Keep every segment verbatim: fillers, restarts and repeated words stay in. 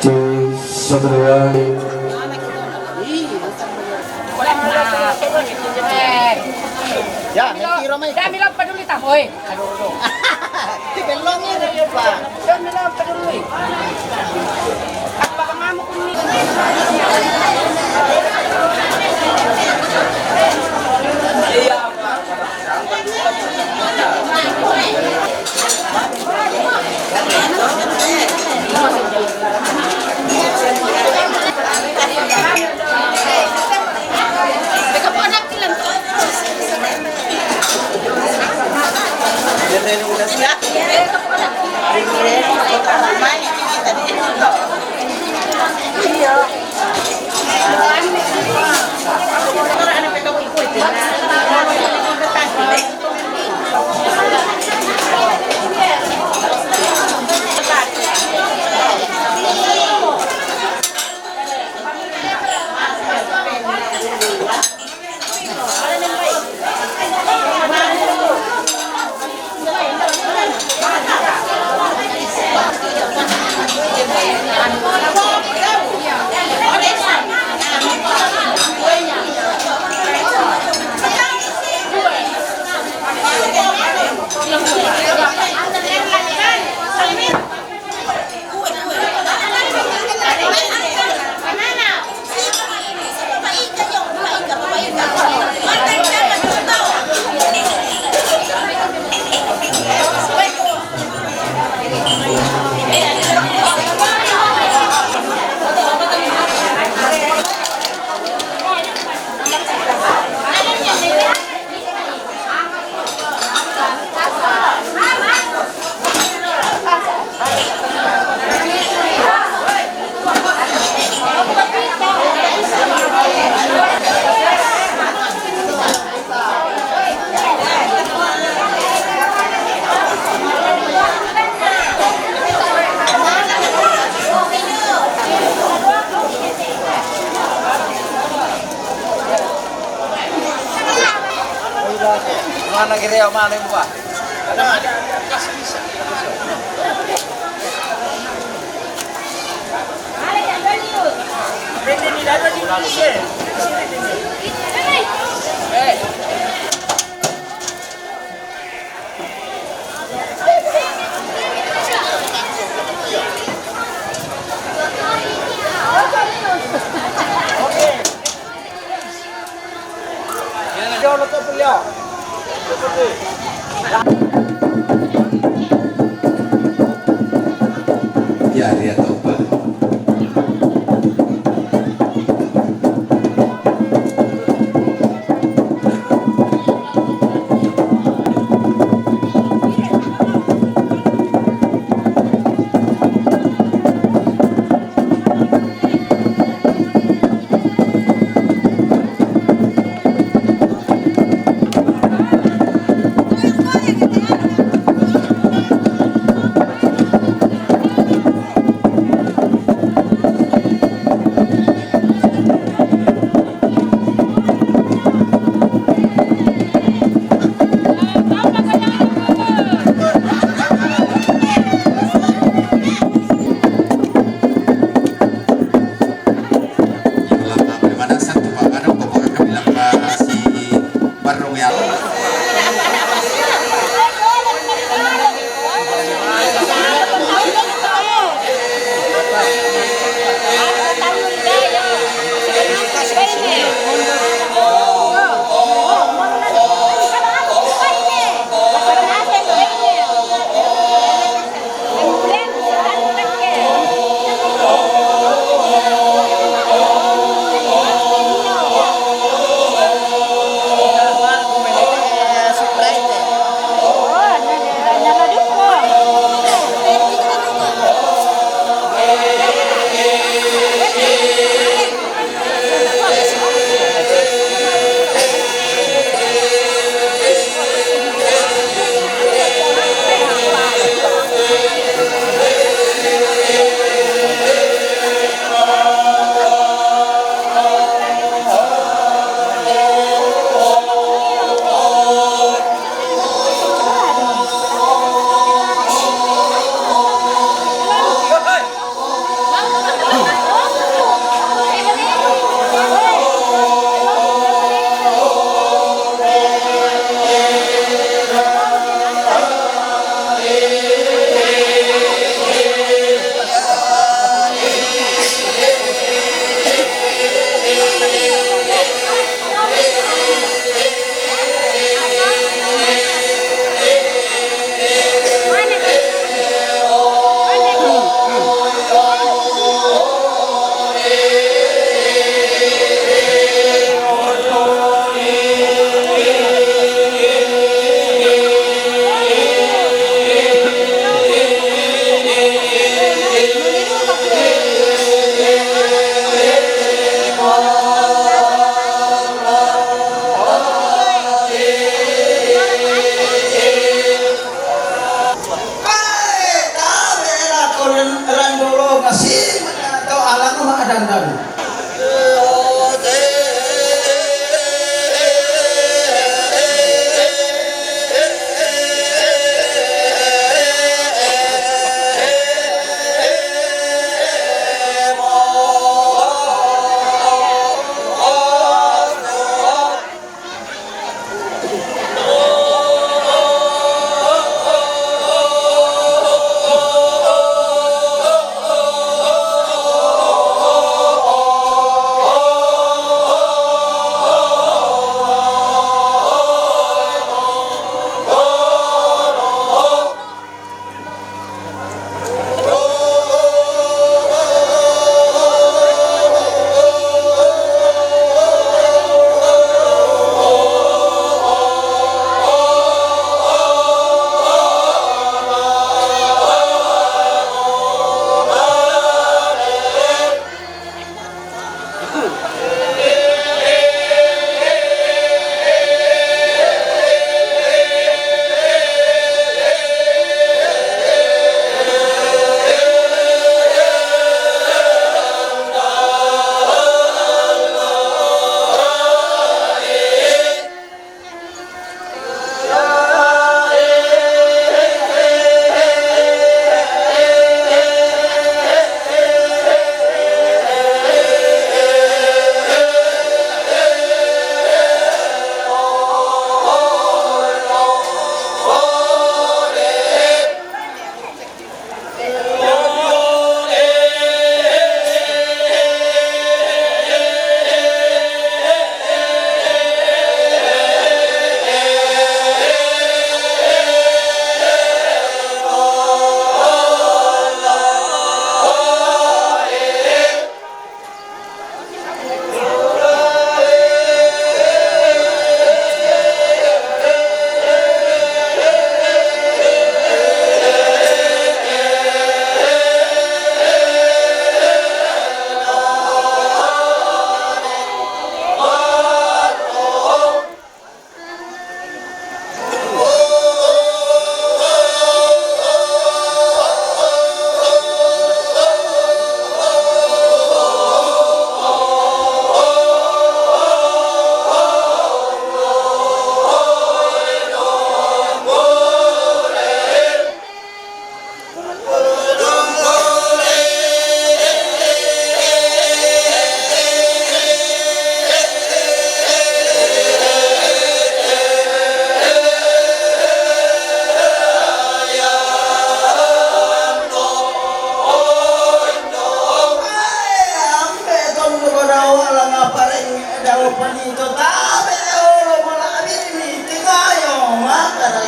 Ti satria. Ya, mentira mai. Kami lo peduli tahu, eh. Aduh, aduh. Belum ini, Pak. Kami lo peduli. Apa kamu kuning? Iya. Mana kira mana buah? Ya, ya, topa.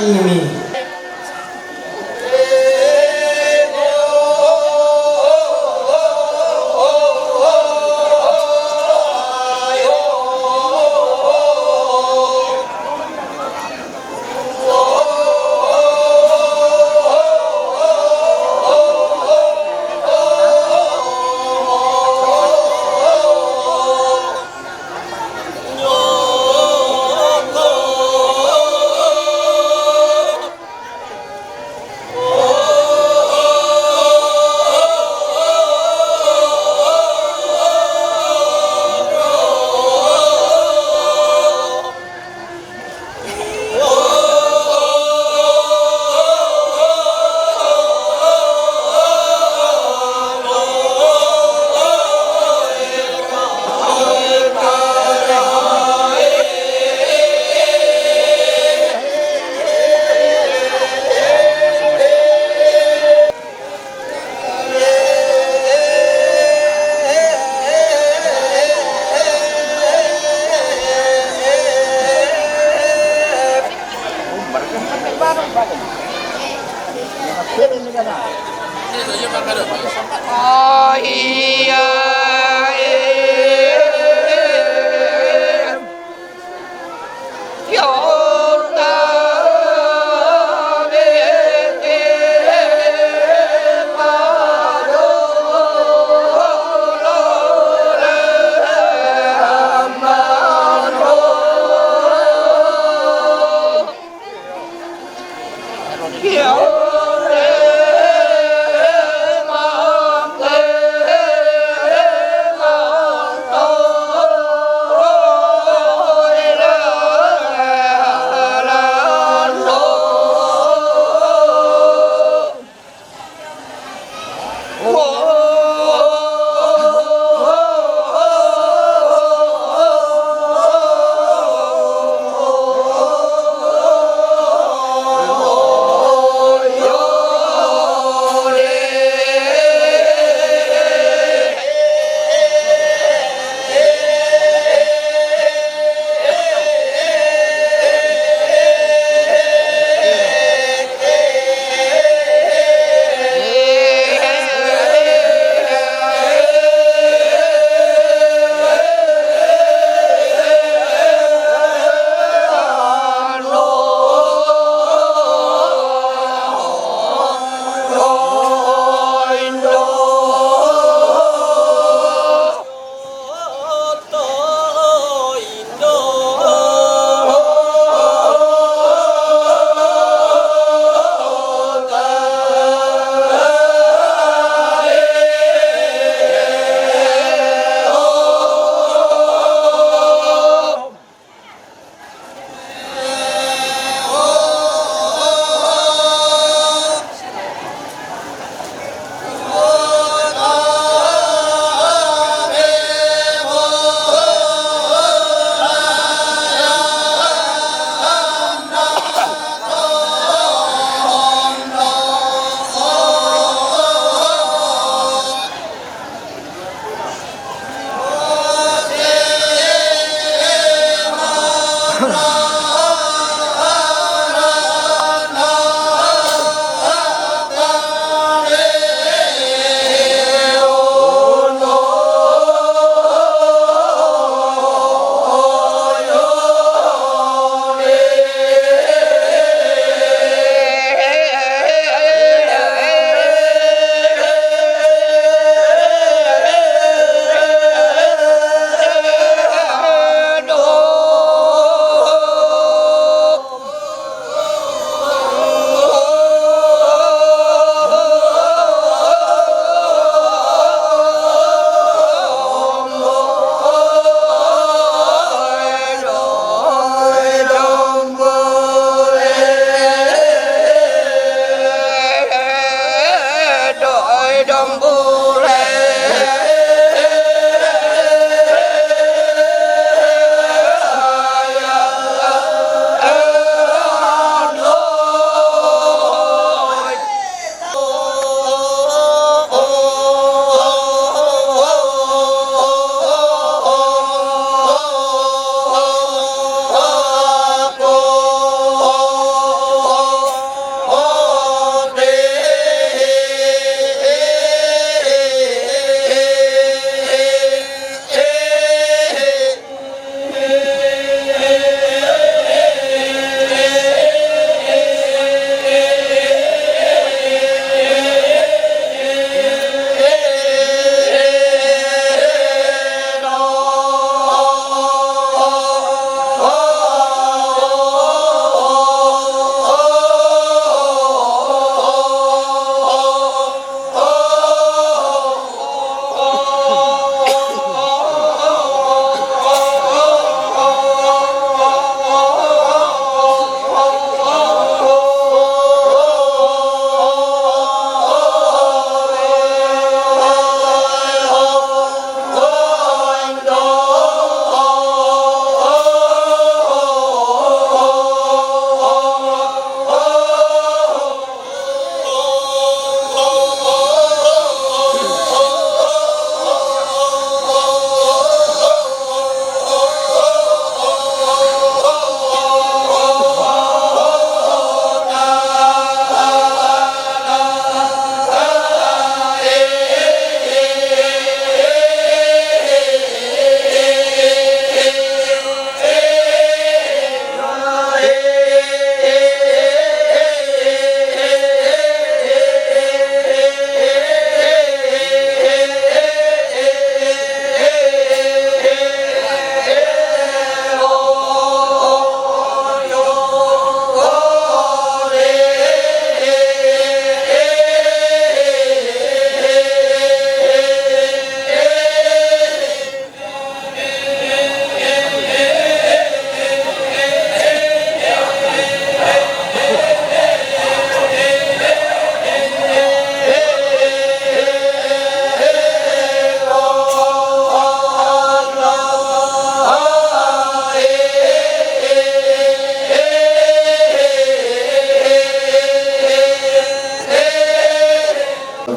Ini.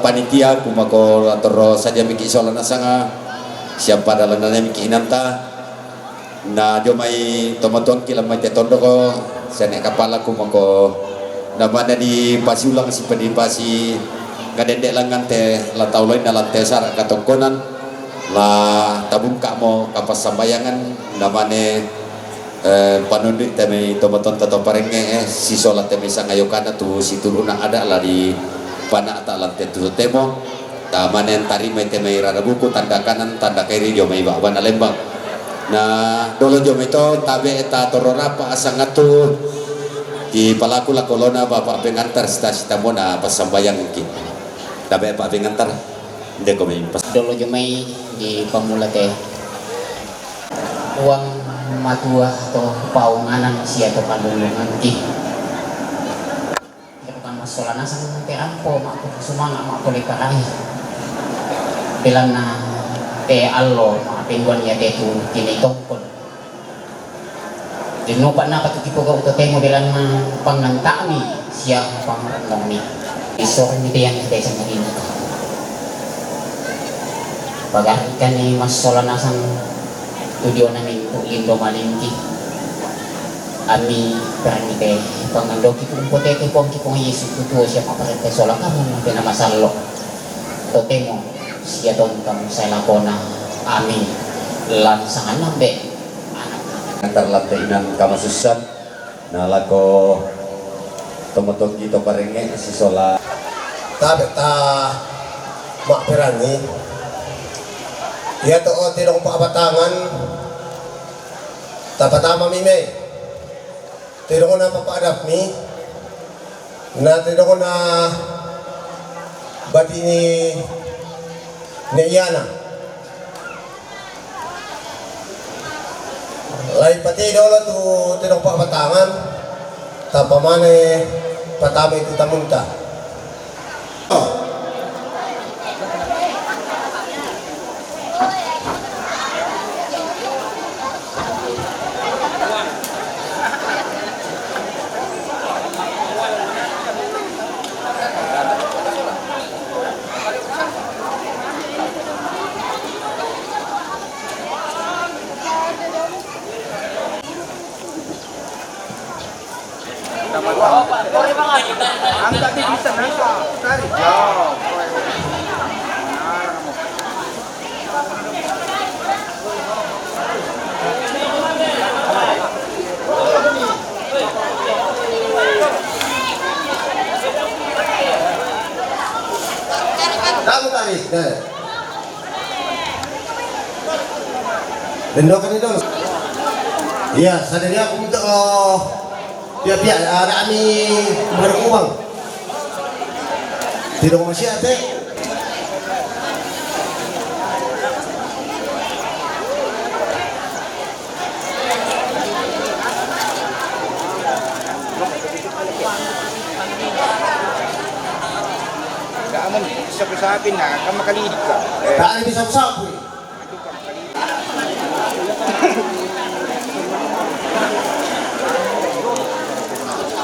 Panitia, kumako la torro sadia miki sola nasanga, siapa dalanna miki inanta. Na dio mai tomatuangki la mai te tondoko, sene kapala kumako, namana di pasiulang si padi pasi kadende langan te la tauloi na lante sara katongkonan, la tabungka mo kapassambayangan, namane, eh, panundui te mai tomatonta to parenge, eh, sisola te mai sangayokana tu situruna ada la di panata lante tu temo. Tamanen tarimai te mai rara buku tanda kanan tanda kairi dio mai baba na lembang. Na dolo dio mai to tabe ta tororapa asangatu di palaku la kolona bapa pengantar sita sita mona pasambayang ki. Tabe pa pengantar. Ndeko mai pas. Dolo dio mai di pamula te uang matua to paunganan sia to kalulungan ki. Terutama sola nasang te ampo, mako sumanga, mako lekarai. Belanna te allo, ma pengguan ia te tu kini tongkol. Denopa napa tu kipogau to temo belanna pangantami sia pangarannami. Isorni te yang te sama ini. Pagarikani massola nasang tu diona minggu lindo malingki. Ami perangi te pangandoki kumpoteke pongki pong Yesus kutuo siapa parente sola kamu mungkin nama sallo. Totemo sia tontong saya lakona. Amin. Lansangan nambe. Antar lantai inan kamasussan. Na lako tomotonggi to parenge sisola. Tabe ta makperangi. Ia to o tedong pabatangan. Tapatama mime. Tedong na papadapmi. Na tedong na batini ne iana. Lai pati dolo tu tedong pabatangan, tapamane patama itu tamunta. Angkat di bisa nasa. Tarik. Ya. Tamu tarik. Deh. Bendokan itu. Iya, sadari aku minta, oh, pihak-pihak ada ami baru uang. Tidak masih ada. Nggak aman, bisa pesapin, nah, kan makan ikan. Eh. Tak ada bisa pesapin.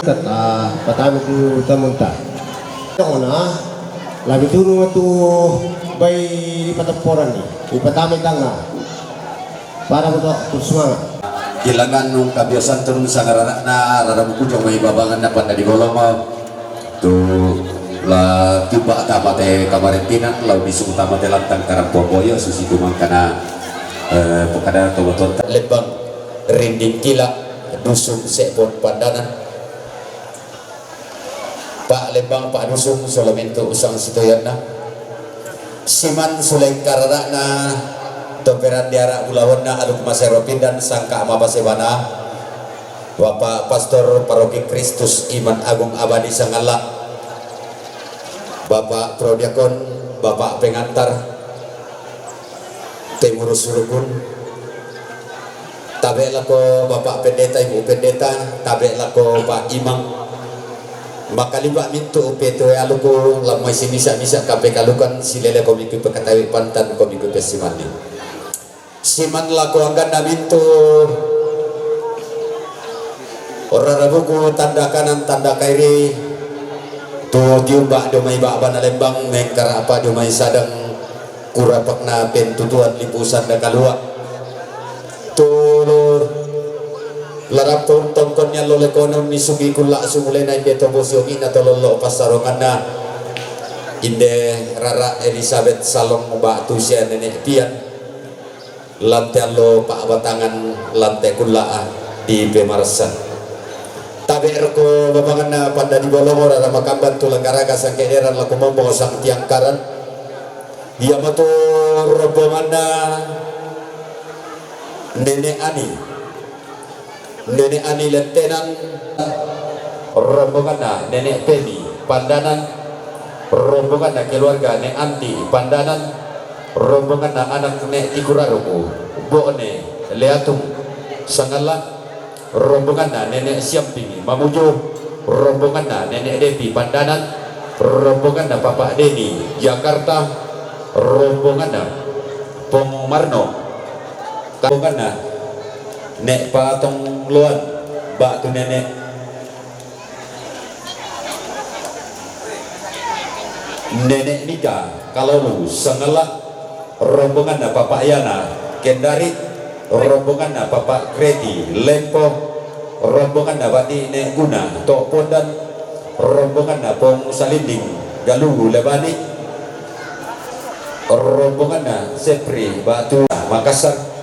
Tata, patami tu tamunta. Tongona, labi tunu tu bai di patapporan ni, di patami tanga. Pada betul, terus semangat. Ilangan nung kabiasaan turun sangarana, rara buku jong mai babangan na panda di boloma. Tu la tuba tama te kamarentinan, lau bisung tama te lantang karampo boyo, susi tumang kana, eh, pekada tobaton. Lembang rinding kila, dusun sepon pandanan. Pak Lembang, Pak Dusun, solomintu usang situyanna. Siman suleng karadana, toperan diara ulawanna aduk masero pindan sangka mapasebana. Bapak Pastor Paroki Kristus Iman Agung Abadi Sangalla, Bapak Prodiakon, Bapak Pengantar, pengurus rukun, tabe lako Bapak Pendeta, Ibu Pendeta, tabe lako Pak Imam, makaliba mintu upetu aluku lamai simisa-misa kape kalukan silele komiku pekatawi pantan komiku pesimani. Siman lako angganna mintu. Ora rabuku tanda kanan tanda kairi. Tu tiumbak dio mai bak bana lembang, mengkarapa dio mai sadang, kurapakna pentutuan lipusan da kalua. Tulur larap tongkon nian lole konon ni sugi kulak sumulena inde tobo siogi na tololo pasaronganna. Inde rara Elizabeth Salong bak tu sia nenek pian. Lante allo pa'batangan lante kulla'a di pemarassan. Tabe' rokko bapanganna panda di bolongo rara makamban tulang garaga sangkederan lako mombo sang tiangkaran. Iamoto rombonganna Nenek Ani. Nenek Ani Lentenan, rombonganna Nenek Peni Pandanan, rombonganna keluarga Nek Anti Pandanan, rombonganna anak Nek Tikuraruku, Bo'ne Leatung Sangalla, rombonganna Nenek Siamping Mamuju, rombonganna Nenek Depi Pandanan, rombonganna Papa Deni Jakarta, rombonganna Pong Marno, rombonganna Nek Patong Loan, bak tu Nenek, Nenek Nika Kalolu Sangalla, rombonganna Papa Yana Kendari, rombonganna Papa Kreti Lempo, rombonganna Bati Nek Guna Tok Pondan, rombonganna Pong Salinding Galugu Lebani, rombonganna Sepri Batu Makassar.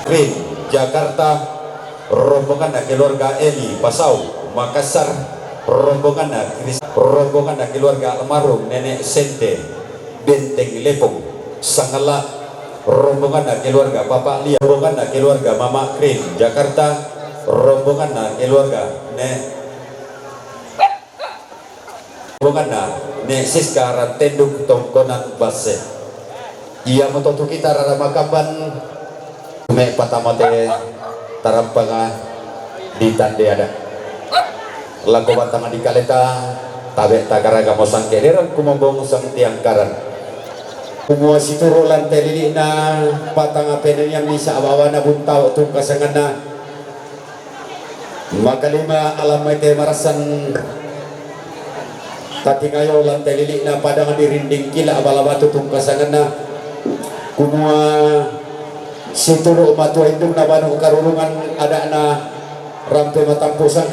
Green, Jakarta, rombonganna keluarga Eli Pasau, Makassar, rombonganna Kris-, rombonganna keluarga almarhum Nenek Sente, Benteng Lepong, Sangalla, rombonganna keluarga Papa Lia, rombonganna keluarga Mama Green, Jakarta, rombonganna keluarga Ne-, rombonganna Nek Siska Rantenduk tongkonan Basse. Iamoto tu kita rara makamban me' patamate tarampanga di tande ada. Lako batang di kaleta, tabe' tagaragamo sangkederan kumombong sang tiangkaran. Kumua situru' lante lili'na patanga penenian misa' bawana buntao tungka sanganna. Makalima alamma ite marassan tatingayo lante lili'na padang di rinding kila' bala batu tungka sanganna. Kumua situru' matua indungna banu karurungan ada'na rampe matampu sang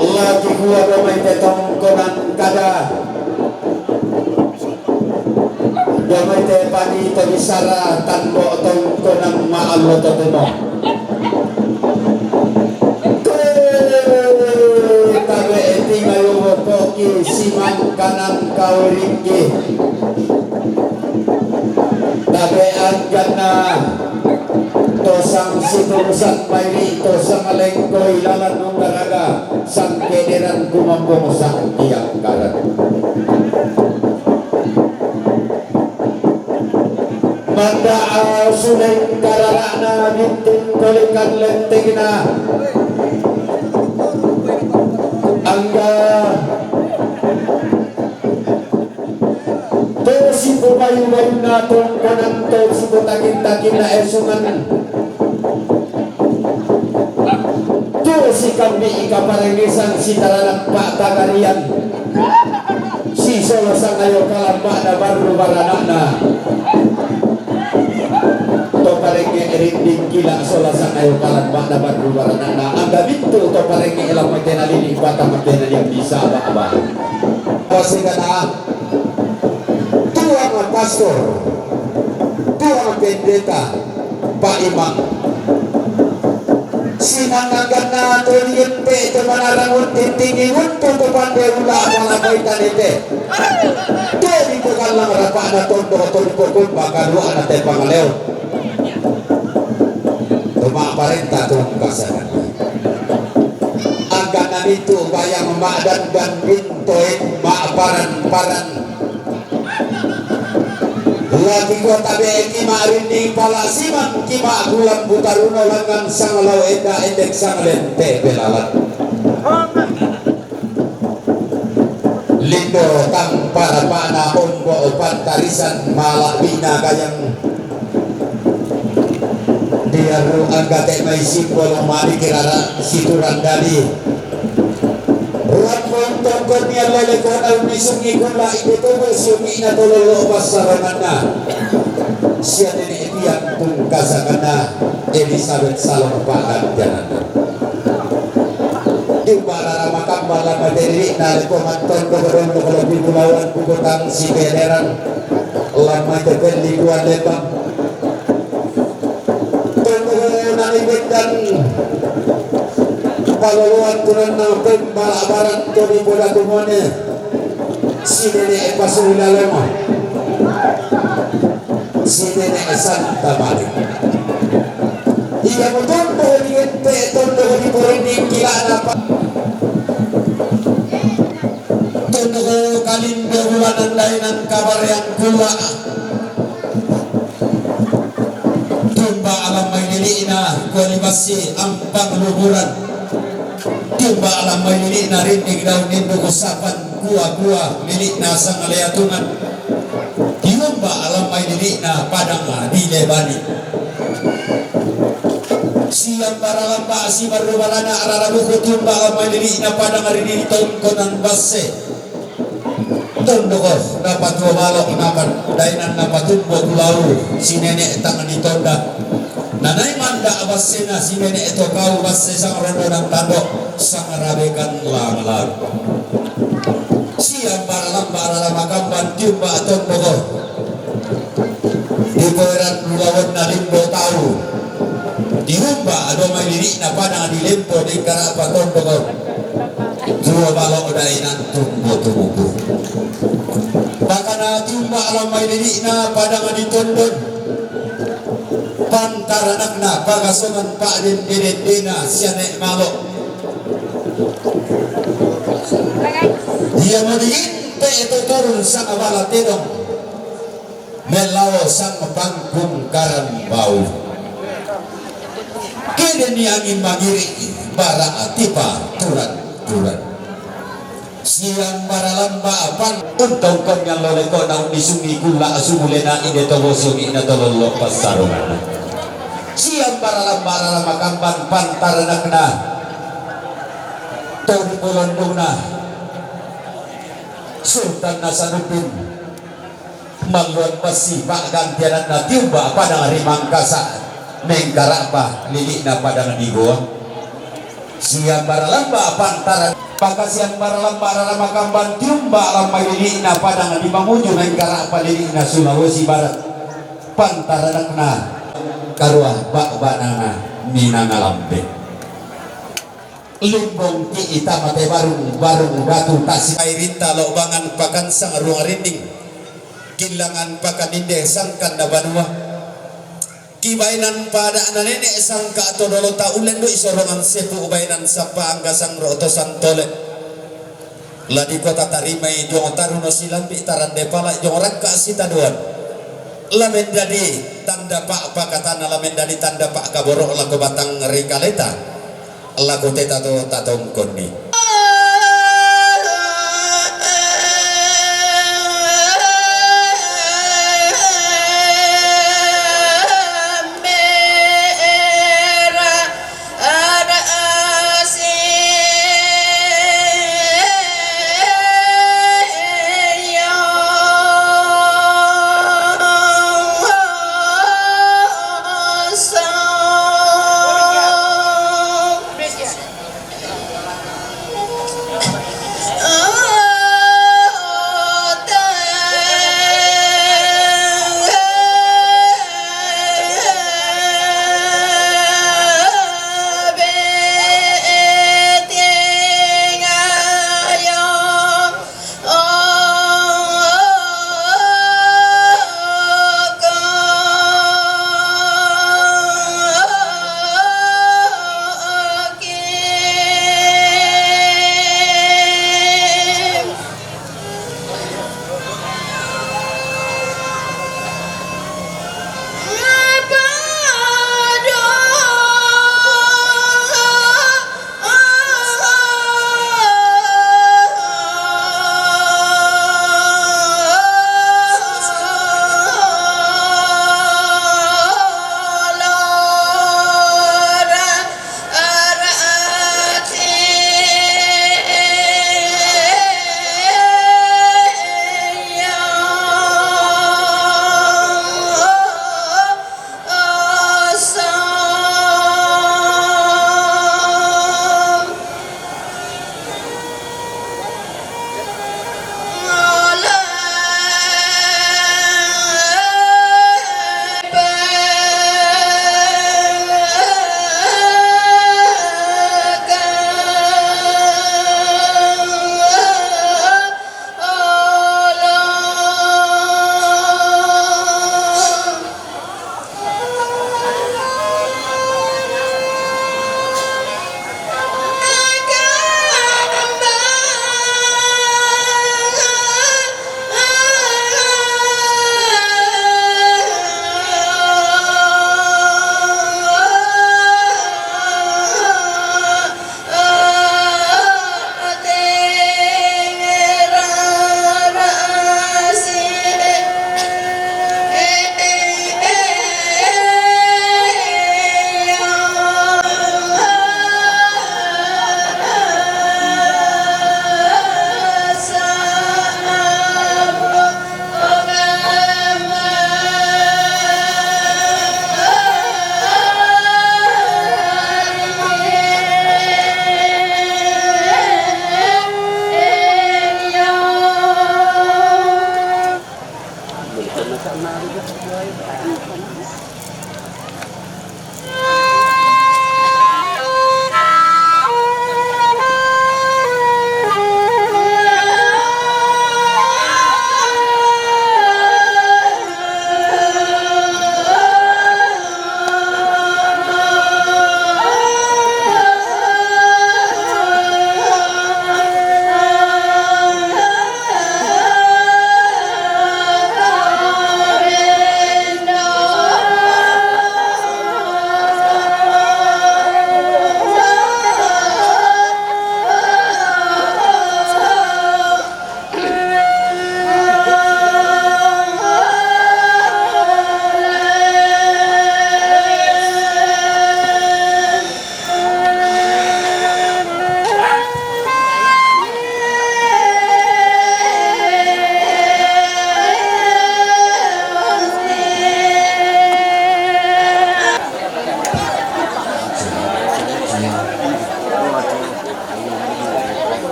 La kikua dio mai te tongkonan kada. Dio mai te pani to bisara tando tongkonan ma'allo to temo. Tabe' tingayo poki simang kanang kawiringgi. Tabe' angganna to sang siturusan mairi to sang lengkoi lalan nunggaraga sangkederan kumombong sang tiangkaran. Manda au suleng karara'na binting kolikan lentengna. Angga to sipobayu-bayunna tongkonan to sipotagin-taginna esungan. Tu sikambi' kaparengesan sitaranan pa'tagarian, sisolo sang Ayo kalamba'na barru barana'na. To parenge' rinding kila' sola sang ayo kalamba'na barru barana'na. Angga bintu to parenge' la mate nalili' batang mate naliang bisa ba'ba. Pasigana tuang pastor, tuang pendeta, Pak Imam. Sinangagana to diente to manarang untittingi untu to pande ula pala kaitanete. To dipagallang rapa'na tondok to dipakumba kaduana te pangaleo. To ma'parenta tungkasakan. Angkana nitu bayang ma'dandan bintoen ma'paran-paran. Lagi kota beki ma'rinding pala simang ki ma'kulang butaruno langngan sang lao enda endek sang lente belalan. Lindo tang parapana ombo pantarisan mala'bina kayang. Diarru anggate mai simbolo ma'dikirara siturang dadi. Ruang pontong konian lele kona unisungi kula ide tubu siumi'na tololo passaranganna. Sia nene' tiang tungkasakanna Elisabet Salong pakan janana. Tiumba' rara makamba la mate diri'na leko manton dogo-dogo lebbi bulawan bubutang si pederan la mate pelli duan lembang. Tunggu nani bendan paloloan tunanna pembala-balan to di poda tumone si nene' pasula lemo. Si nene' Santa Maria. Iya mutompo di ente tondo di porinding kilana pa. Tondo kalindo bulanan dainan kabarean kula. Tiumba' alam mai lili'na kuali bassi ampang luburan. Tiumba' alam mai lili'na rinding daun nindu kusapan kua-kua lili'na sang leatungan. Tiumba' alam mai lili'na padang di lebani. Siang baralamba sibarru barana rarabuku tiumba' alam mai lili'na padang ri ditongkonan basse. Tondoko napatuo balo' napa dainan napatumbo kulau si nene' tang ditonda. Nanai manda' bassena si nene' to kau basse sang rondonan tando sang rabekan lang-lang. Siang baralamba rara makamban tiumba' tondoko. Di poeran lulawanna limbo tau. Tiumba' ado mai lili'na padang di lempo di karapa tondoko. Tuo balo' dainan tumbo tubuku. Pakana tiumba' alam mai lili'na padang di tondon. Pantaranakna pagasongan pa'dende-dendena sia ne' malo'. Ia mo diinte' to turun sang bala tedong. Mellao sang pangkung karambau. Kedeni angin magiri' bara atipa turan-turan. Siang baralamba apan untongkon ngallo leko naung disungi kula sumulena inde to bosiong ina to lollo passarunganna. Siang baralamba rara makamban pantaranakna to dipolondungna Sultan Nasaruddin. Malluan bassi pa'gantiananna tiumba' padang ri Mangkasa, mengkara'pa lili'na padang di Gowa. Siang baralamba pantaran, pakasiang baralamba rara makamban tiumba' alam mai lili'na padang di Mamuju, mengkara'pa lili'na Sulawesi Barat. Pantaranakna karua ba'banana Minangalambe. Limbong ki ita mate barung, barung batu tasik. Airinta lo'bangan pakansang ruang rinding. Killangan pakaninde sangkanna banua. Kibainan pada'na nene' sangka to dolota ullendu'i sorongan sepu bainan sappa angga sangro to santole. La dikota tarimai diong taruno silambi' tarande pala' diong rakka' sitadoan. La mendadi tanda pa'pakatana, la mendadi tanda pa'kaboro' lako batang ri kaleta. Lako te tato tatongkonni.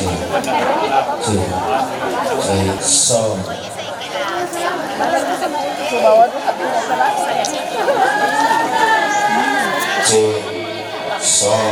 Two, three, song. Two, song.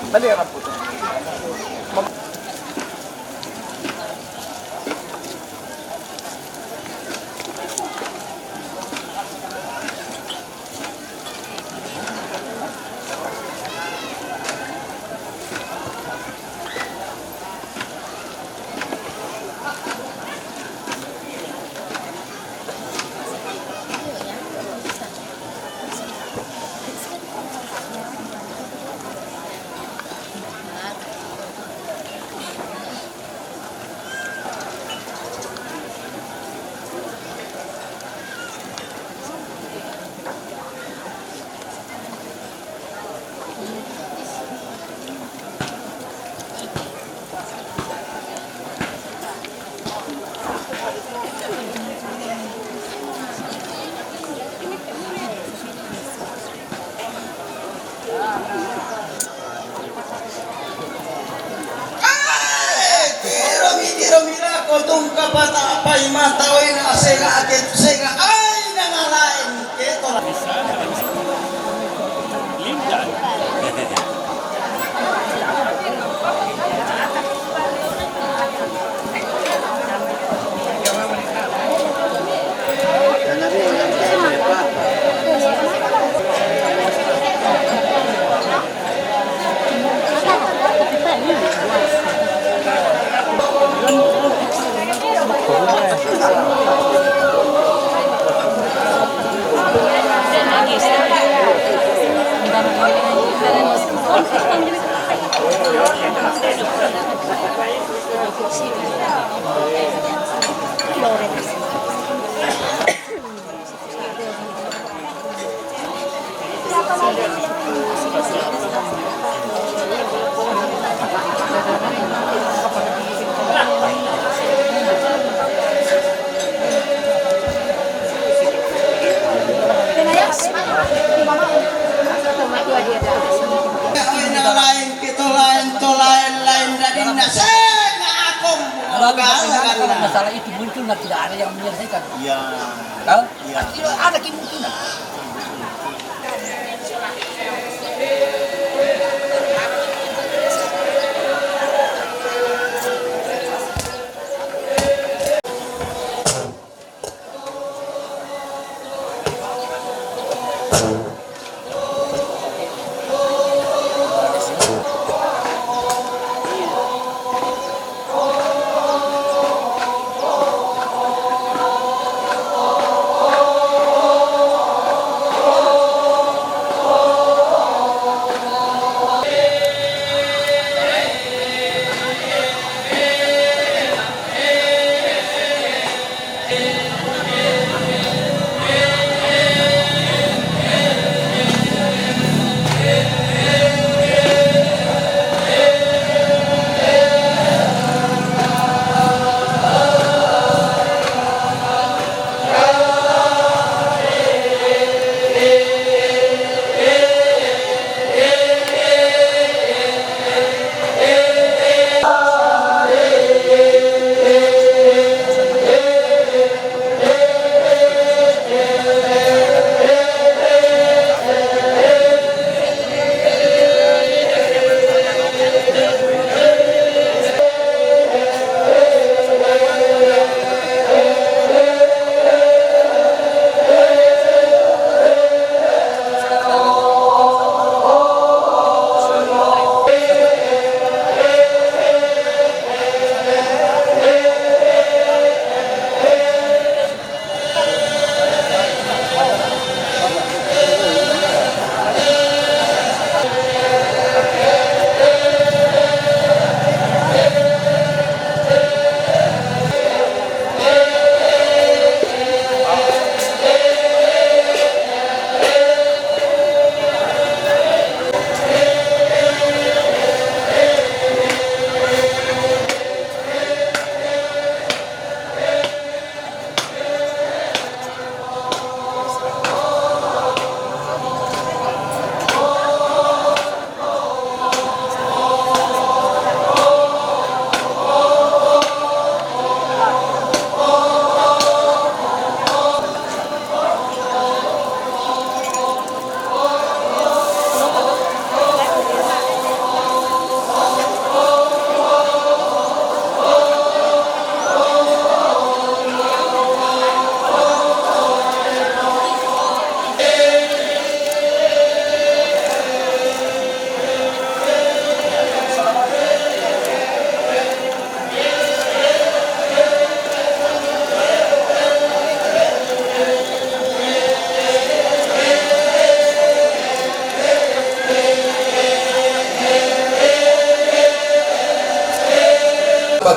Dali, harap po. Ay, tiro mi, tiro mi la ko tungka pata pay mata oy na sega ake sega ay nangalain keto la. Lain, kita lain, to lain, lain, dari nasa na akong. Kalau, kalau masalah itu muncul, nah, tidak ada yang menyelesaikan. Iya. Tahu? Iya. Tidak ada kemungkinan.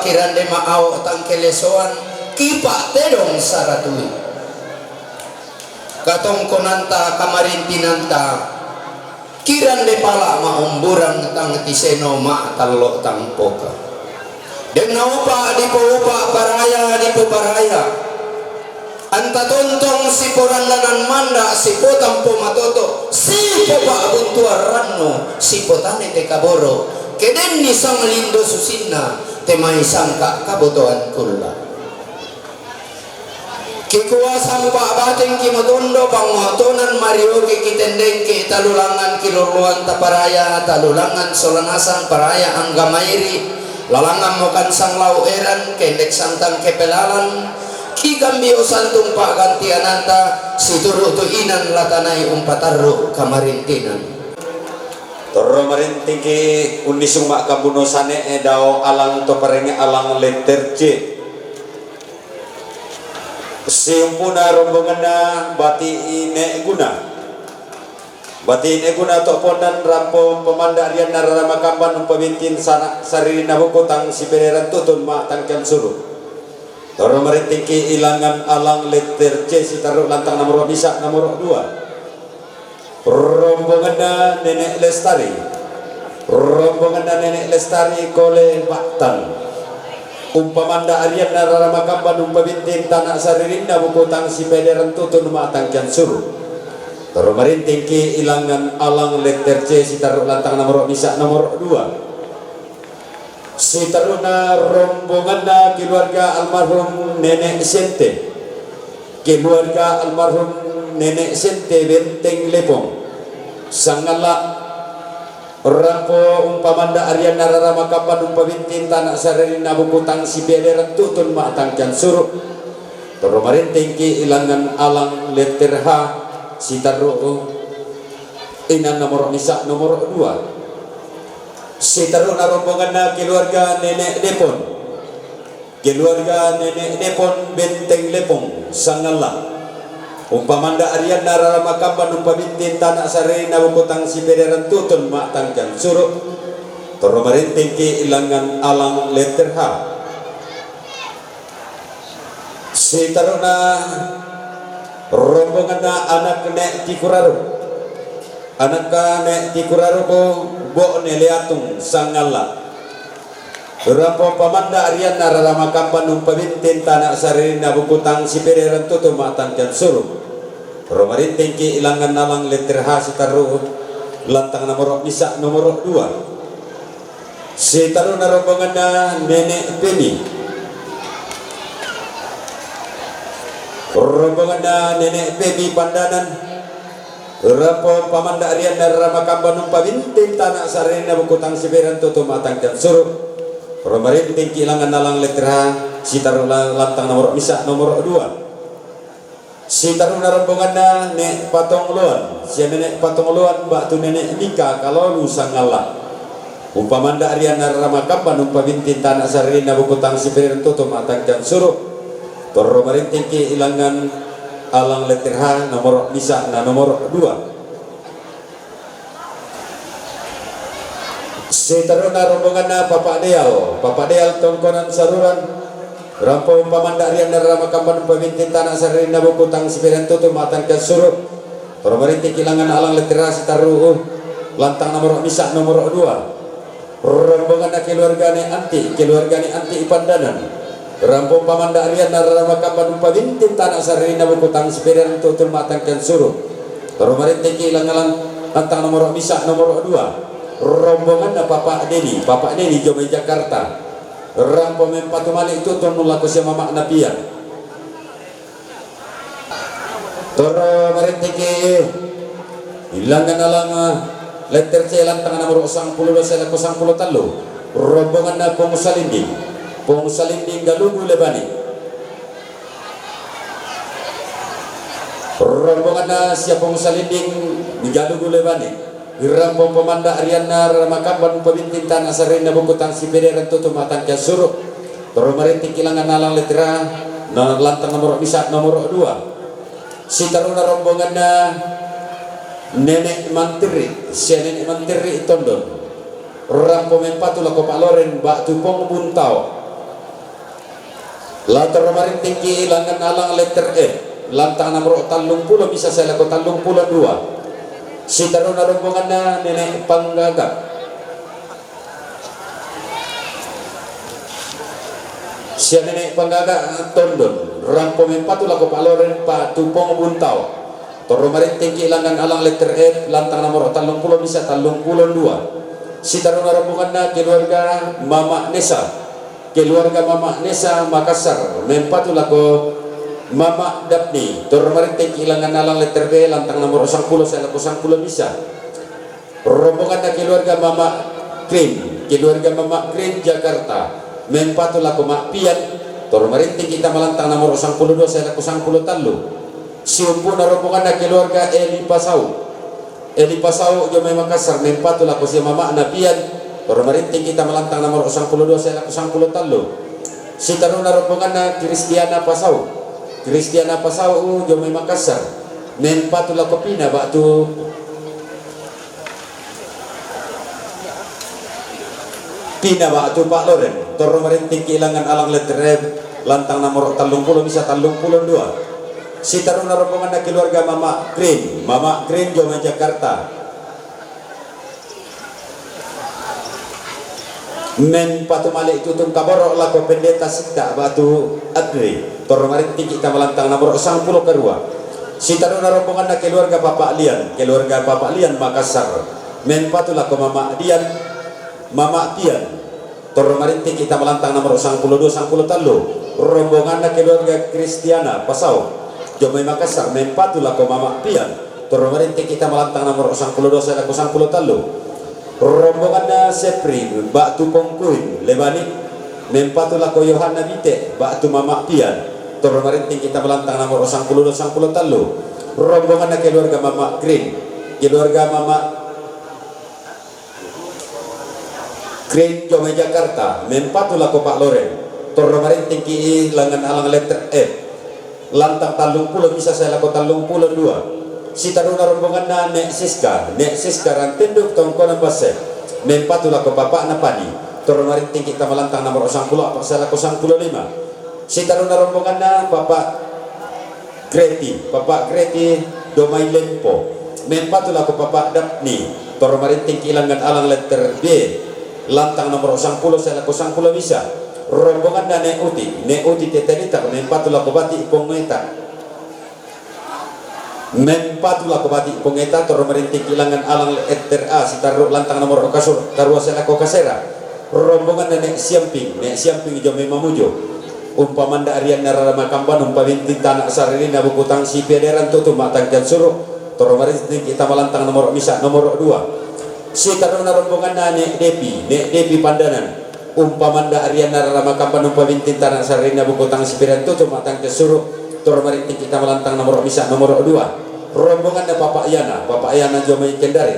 Kirande ma'ao tang kelesoan, kipa tedong saratui. Katongkonanta kamarintinanta, kirande pala ma'omburang tang tiseno ma'tallo tang poka. Denna opa dipoupa paraya dipoparaya. Anta tontong siporandanan manda, sipotampo matoto, sipopa'buntuan rannu, sipotane te kaboro, ke denni sanglindo susinna, te mai sangka kabotoan kulla. Kikuasa mupa'batengki matondo, panguatonan marioke kitendengke talulangan kilolloan taparaya, talulangan solanasang paraya anggamairi, lalangan mokan sanglau eran, kendek santang kepelalan, kigambio santung pa'gantiananta, situru tu inan latanai umpatarru kamarintinan. Torro marintingki unnisung ma'kambuno sane e dao alang to parenge alang letter C. Siumpuna rombonganna bati ine guna. Bati ine guna to pondan rampo pamanda rianna rara makamban umpabintin sana saririnna buku tang sipederan tutun ma'tangkan suru. Torro marintingki ilangan alang letter C sitarru lantang nomoro misa nomoro dua. Rombonganna Nenek Lestari. Rombonganna Nenek Lestari kole Ba'tan. Umpamanda arianna rara makamban umpabintin tana saririnna buku tang sipederan tutun ma'tangkan suru. Torro marintingki ilangan alang letter C sitarru lantang nomoro misa nomoro dua. Sitaruna rombonganna keluarga almarhum Nenek Sente, keluarga almarhum Nenek Sente Benteng Lepong. Sangalla rampo umpamanda arianna rara makamban umpabintin tana saririnna buku tang sipederan tutun ma'tangkan suru. Torro marintingki ilangan alang letter H sitarru inan nomoro misa nomoro dua. Sitaruna rombonganna keluarga Nenek Depon. Keluarga Nenek Depon Benteng Lepong Sangalla. Umpamanda arianna rara makamban umpabintin tana saririnna buku tang sipederan tutun ma'tangkan suru. Torro marintingki ilangan alang letter H. Sitaruna rombonganna anak Nek Tikuraro. Anakka Nek Tikuraro ko Bo Neleatung Sangalla. Rampo pamanda arianna rara makamban umpabintin tana saririnna buku tang sipederan tutun ma'tangkan suru. Torro marintingki ilangan alang letter H sitarru lantang nomoro misa nomoro dua. Sitaruna rombonganna Nenek Pemi. Rombonganna Nenek Pemi Pandanan. Rampo pamanda arianna rara makamban umpabintin tana saririnna buku tang sipederan tutun ma'tangkan suru. Torro marintingki ilangan alang letter H sitarru la-, lantang nomoro misa nomoro dua. Sitaruna rombonganna Nek Patongloan, sia Nenek Patongloan ba'tu Nenek Mika Kalolu Sangalla. Umpamanda arianna rara makamban umpabintin tana saririnna buku tang sipederan tutun ma'tangkan suru. Torro marintingki ilangan alang letter H nomoro misa na nomoro dua. Sitaruna rombonganna Papa Deal, Papa Deal tongkonan saruran. Rampo umpamanda arianna rara makamban umpabintin tana saririnna buku tang sipederan tutun ma'tangkan suru. Torro marintingki ilangan alang letter H sitarru lantang nomoro misa nomoro dua. Rombonganna keluarga Nek Anti, keluarga Nek Anti Pandanan. Rampo pamanda arianna rara makamban umpabintin tana saririnna buku tang sipederan tutun ma'tangkan suru. Torro marintingki ilangan alang lantang nomoro misa nomoro dua. Rombonganna Papa Dedi, Papa Dedi jomai Jakarta. Rampo mempatu malik tutun lako sia mama'na Pian. Torro marintingki ilangan alang letter C lantang nomoro sangpulo dua sae lako sangpulo tallu. Rombonganna Pong Salinding. Pong Salinding Galugu Lebani. Rombonganna sia Pong Salinding Galugu Lebani. Rampo pamanda arianna rara makamban umpabintin tana saririnna buku tang sipederan tutun ma'tangkan suru. Torro marintingki ilangan alang letter H na lantang nomoro misa nomoro dua. Sitaruna rombonganna Nenek Mantirri, sia Nenek Mantirri Tondon. Rampo mempatu lako Pak Loren ba'tu Pong Buntao. Latar marinting ki ilangan alang letter F, lantang nomor tallung pulo misa sae lako tallung pulo dua. Sitaruna rombonganna Nenek Panggaga. Sia Nenek Panggaga Tondon, rampo mempatu lako Pak Loren, Pak Tupong Buntao. Torro marinting ki ilangan alang letter F, lantang nomor tallung pulo misa tallung pulo dua. Sitaruna rombonganna keluarga Mama Nesa. Keluarga Mama Nesa Makassar, mempatu lako Mama Dapni, torro marinting ki ilangan alang letter B, lantang nomor sangpulo sae lako sangpulo misa. Rombonganna keluarga Mama Green, keluarga Mama Green Jakarta, mempatu lako Ma Pian, torro marinting ki tama lantang nomor sangpulo dua sae lako sangpulo tallu. Siumpuna rombonganna keluarga Eli Pasau. Eli Pasau jo mai Makassar, mempatu lako sia mamana Pian, torro marinting ki tama lantang nomor sangpulo dua sae lako sangpulo tallu. Sitaruna rombonganna Kristiana Pasau. Kristiana Pasau jo mai Makassar, mempatu lako Pina Batu. Pina Batu Pak Loren, torro marinting ki ilangan alang letter F, lantang nomor tallung pulo misa tallung pulo dua. Sitaruna rombonganna keluarga Mama Green, Mama Green jo mai Jakarta. Mempatu malik tutun kaboro lako Pendeta Sita Batu Adri, torro marinting ki tama lantang nomor sangpulo karua. Sitaruna rombonganna keluarga Papa Lian, keluarga Papa Lian Makassar, mempatu lako Mama Dian, Mama Pian, torro marinting ki tama lantang nomor sangpulo dua sangpulo tallu. Rombonganna keluarga Kristiana Pasau, jo mai Makassar, mempatu lako Mama Pian, torro marinting ki tama lantang nomor sangpulo dua sae lako sangpulo tallu. Rombonganna Sepri Batu Pongkuin Lebani, mempatu lako Yohanna Bite Batu Mama Pian, torro marinting ki tama lantang nomor sangpulo dua sangpulo tallu. Rombonganna keluarga Mama Green, keluarga Mama Green jo mai Jakarta, mempatu lako Pak Loren, torro marinting ki ilangan alang letter F, lantang tallung pulo misa sae lako tallung pulo dua. Sitaruna rombonganna Nek Siska, Nek Siska Rantenduk Tongkonan Basse, mempatu lako Papa Napani, torro marinting ki tama lantang nomor sangpulo appa sae lako sangpulo lima. Sitaruna rombonganna Papa Greti, Papa Greti jo mai Lempo, mempatu lako Papa Dapni, torro marinting ki ilangan alang letter B, lantang nomor sangpulo sae lako sangpulo misa. Rombonganna Nek Uti, Nek Uti Tetelita, mempatu lako Bati Pongeta. Mempatu lako Bati Pongeta, torro marinting ki ilangan alang letter A, sitarru lantang nomor kasur, karua sae lako kasera. Rombonganna Nek Siamping, Nek Siamping jo mai Mamuju. Umpamanda arianna rara makamban, umpaminting tana saririnna buku tang sipederan tutu matangkian suru, torro marinting ki tama lantang nomor misa nomor dua. Sitaruna rombonganna Nek Depi, Nek Depi Pandanan. Umpamanda arianna rara makamban, umpaminting tana saririnna buku tang sipederan tutu matangkian suru, torro marinting ki tama lantang nomor misa nomor dua. Rombonganna Papa Yana, Papa Yana jo mai Kendari.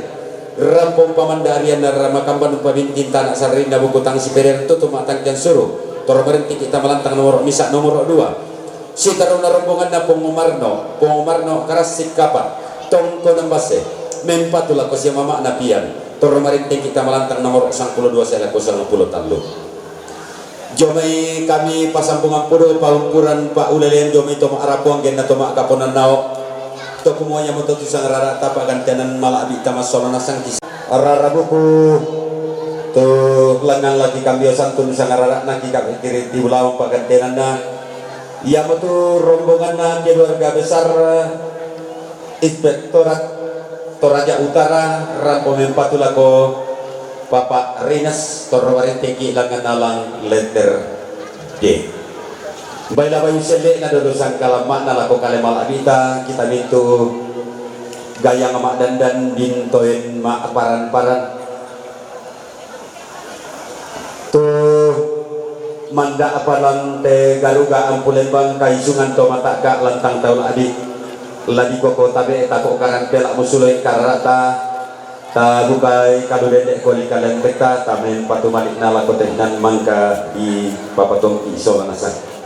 Rampo umpamanda arianna rara makamban, umpaminting tana saririnna buku tang sipederan tutu matangkian suru, torro marinting ki tama lantang nomor misa nomor dua. Sitaruna rombonganna Pongomarno, Pongomarno Karassik Kapa, Tongkonan Basse, mempatu lako sia mamana Pian, torro marinting ki tama lantang nomor sangpulo dua sae lako sangpulo tallu. Jo mai kami pasambungan pudu paumpuran paulelean jo mai toma arapuang genna toma kaponan nao. To kumua iamoto tu sangrara ta pagantianan mala'bi tama sola nasang kis-, rara buku tu lengan laki kambio santun sangrara naki kami kiri di bulawan pagantiananna. Iamotu rombonganna keluarga besar Inspektorat Toraja Utara, rampo mempatu lako Bapak Rines, torro marinting ki ilangan alang letter D. Baila bayu selle'na dolo sangkalamma'na lako kale mala'bita, kita mintu gayang ma'dandan, bintoen ma'paran-paran. Tu manda' palang te garuga ampu lembang kaisungan to mata'ka lantang tau la'bi. La'bi koko tabe' tako karan pela musuloi karara'ta, ta bukai kadu dende' koli kalembekta, ta mempatu mali'na lako tehinan mangka di papatongki sola nasang.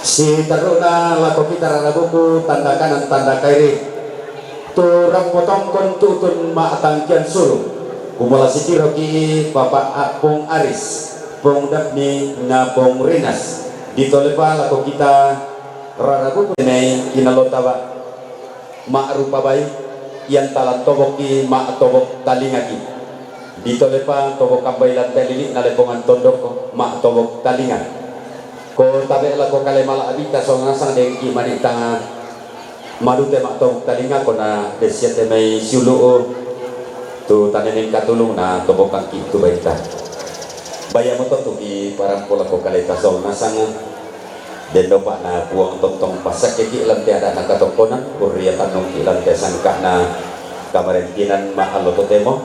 Siterru'na lako kita rara buku tanda kanan tanda kairi. Tu rampo tongkon tutun ma'tangkian suru. Kumula sitiroki Bapak Apung Aris. Pong Dapni na Pong Rinas. Dito lepa lako kita rarabu nei kinalota ba. Ma'rupa bai, iyan talan tobok ki, ma'tobok talinga ki. Dito lepa tobok kambai lante lili na lepongan tondok, ma'tobok talinga. Ko tabe lako kale mala abita so ngasang dengki mani tanga. Madute ma'tobok talinga ko na desiate mai siulu tu taneneng katulung na tobok kangki tu baita. Baya moto tu ki parampo lako kale tasol nasanga. Dendo pa na puang tontong pasak ki lante ada na katongkonan, kuria tanong ki lante sangka na kamarentinan ma alo totemo.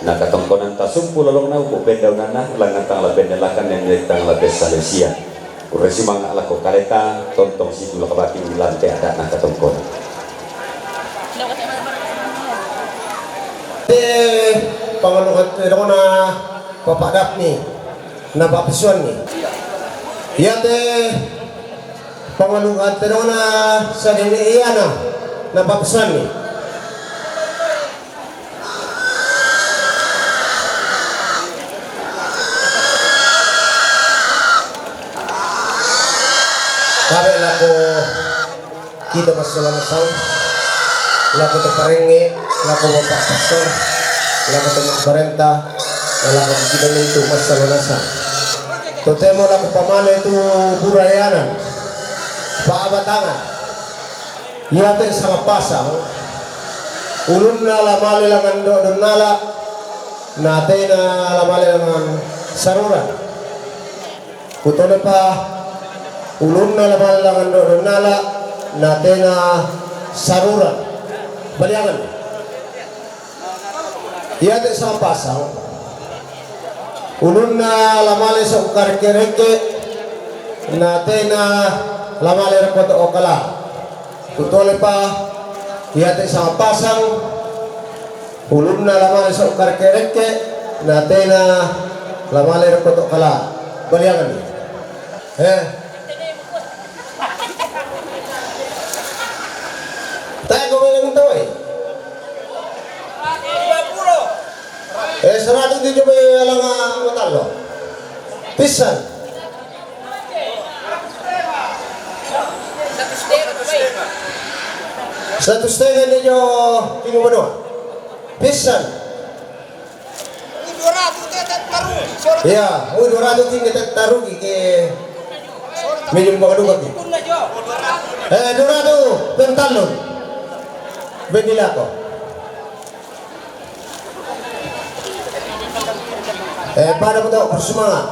Na katongkonan tasumpu lolong na upu pendau nana, langan tang la pendelakan yang tang la besalesia. Kuresi manga lako kaleta, tontong situ lako bating di lante ada na katongkonan. Te panganuhan te dona Papa Dapni na papisuan ni. Iya te panganuhan te dona sadini iyana na papisuan ni. Kabe lako kita masalah nasang, lako to parenge, lako bapak pastor, lako to mak parenta, lako kita mintu masalah nasang. Totemo lako pamane tu burayanan, pa abatangan. Iya te sanga pasang, ulunna lamale langan do donnala, na tena lamale langan saruran. Kutone pa ulunna lamale langan do donnala, na tena saruran. Baliangan. Iya te sanga pasang. Ulunna lamale sa ukareke-reke, na tena lamale rekoto okala. Kutole pa, iya te sanga pasang. Ulunna lamale sa ukareke-reke, na tena lamale rekoto okala. Baliangan. Eh. Tae ko beleng tawai. Eh, seratus tujuh puluh alanga matallo. Pisan. Satu setengah ni jo timu benua. Pisan. Iya, oh, dua ratus tinggi tarugi ke minum baka duka ki. Eh, dua ratus pentalon. Bendilako. Eh, pada betul bersemangat.